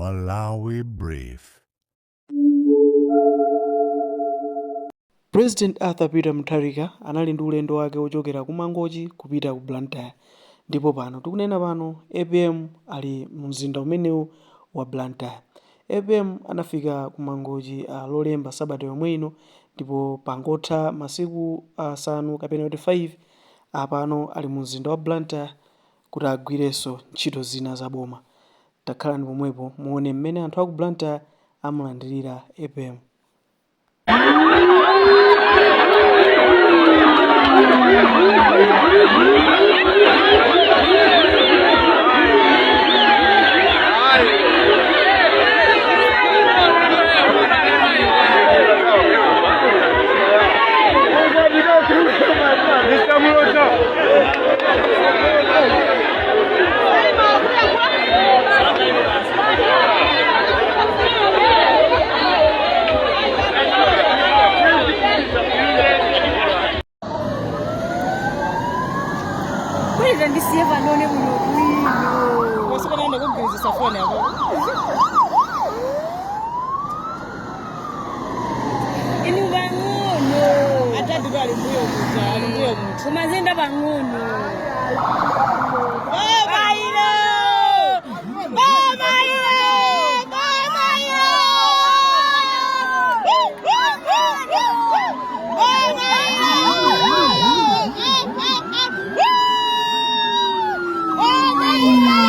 Malawi Brief. President Arthur Peter Mutharika anali ndi ulendo wake wochokera ku Mangochi kupita ku Blantyre ndipo pano tikunena pano APM ali mu mzinda umenewu wa Blantyre. APM anafika ku Mangochi lolemba sabata yomwe ino ndipo pangotha masiku asanu kapena kuti 5 apano ali mu mzinda wa Blantyre kuti agwirenso ntchito zina za boma. Takhalani pomwepo muone mmene anthu aku Blantyre amulandirira APM. Kweli ndisiye panone muno bwino. Wasipanaenda kugwirizisa foni yako. Inu pang'ono. Atati ali mbuyo muja, ali mbuyo muja. Kumazinda pang'ono. Baba ilo! Baba ilo! Baba ilo! Baba ilo! Baba ilo!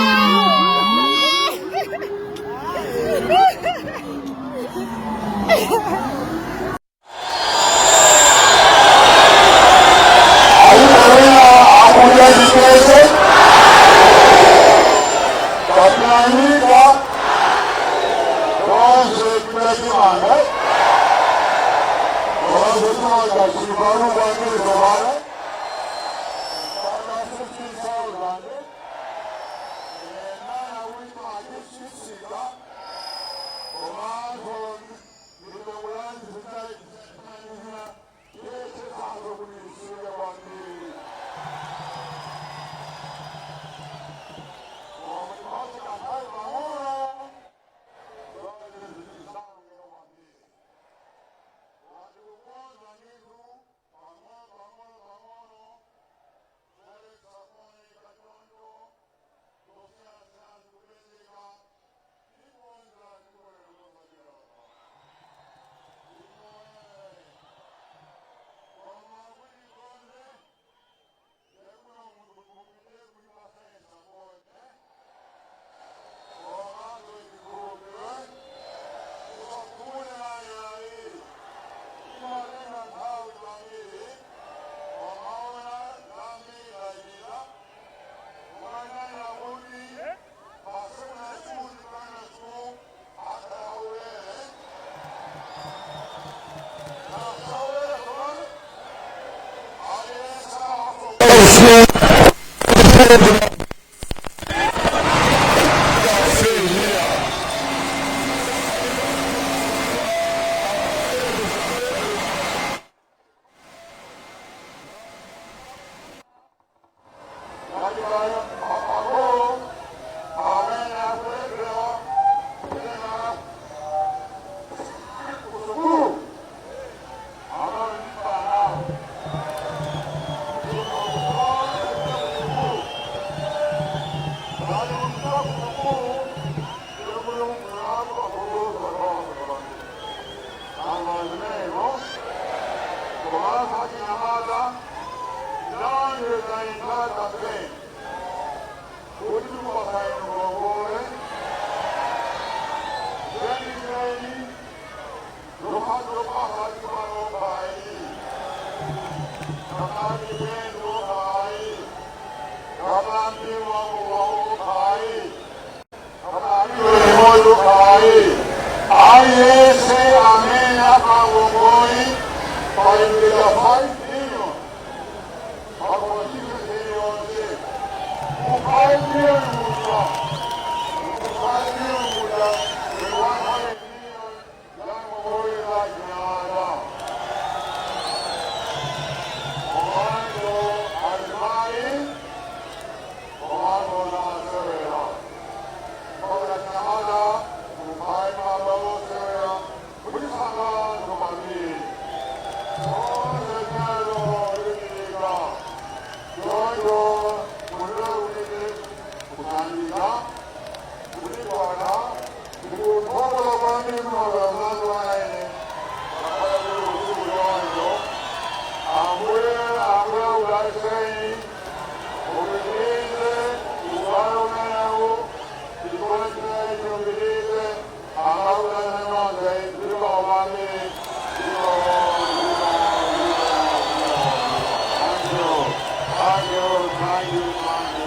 Thank you, thank you, thank you.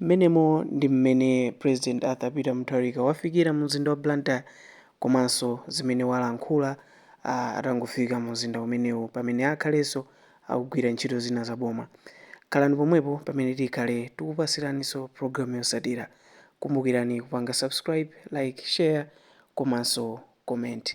Mmenemo ndi mmene President Arthur Peter Mutharika wafikira mu mzinda wa Blantyre komanso zimene walankhula atangofika mu mzinda umenewu pamene akhalenso akugwira ntchito zina za boma. Khalani pomwepo pamene tikhale tikupasiraninso programu yotsatira. Kumbukirani kupanga subscribe, like, share komanso comment.